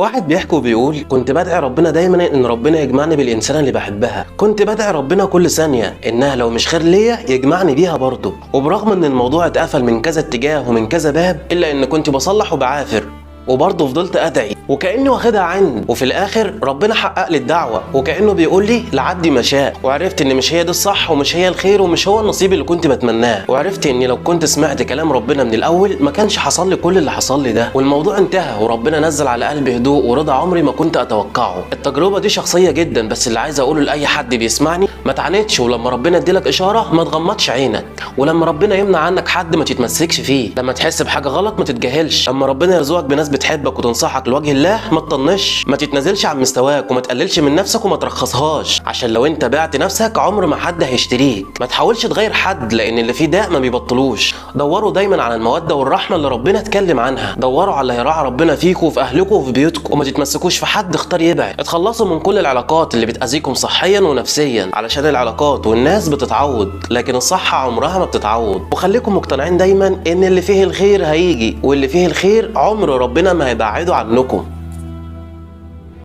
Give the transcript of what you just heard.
واحد بيحكي وبيقول: كنت بدعي ربنا دايما ان ربنا يجمعني بالانسانه اللي بحبها، كنت بدعي ربنا كل ثانية انها لو مش خير ليا يجمعني بيها برضه. وبرغم ان الموضوع اتقفل من كذا اتجاه ومن كذا باب، الا ان كنت بصلح وبعافر وبرضه فضلت ادعي وكاني واخدها عند، وفي الاخر ربنا حقق لي الدعوة وكانه بيقول لي لعبدي ما شاء. وعرفت ان مش هي دي الصح ومش هي الخير ومش هو النصيب اللي كنت بتمناه، وعرفت ان لو كنت سمعت كلام ربنا من الاول ما كانش حصل لي كل اللي حصل لي ده. والموضوع انتهى وربنا نزل على قلبي هدوء ورضا عمري ما كنت اتوقعه. التجربة دي شخصية جدا، بس اللي عايز اقوله لاي حد بيسمعني: ما تعاندش، ولما ربنا يديلك اشارة ما تغمضش عينك، ولما ربنا يمنع عنك حد ما تتمسكش فيه، لما تحس بحاجة غلط ما تتجاهلش، لما ربنا يرزقك بناس بتحبك وتنصحك لوجه الله ما تطنش، ما تتنازلش عن مستواك وما تقللش من نفسك وما ترخصهاش، عشان لو انت بعت نفسك عمر ما حد هيشتريك. ما تحاولش تغير حد لان اللي فيه داء ما بيبطلوش. دوروا دايما على المودة والرحمة اللي ربنا اتكلم عنها، دوروا على اللي هيراعي ربنا فيكم وفي اهلكم وفي بيوتكم، وما تتمسكوش في حد اختار يبعد. اتخلصوا من كل العلاقات اللي بتأذيكم صحيا ونفسيا، علشان العلاقات والناس بتتعوض لكن الصحة عمرها ما بتتعوض. وخليكم مقتنعين دايما ان اللي فيه الخير هيجي، واللي فيه الخير عمر ربنا ما هيبعده عنكم.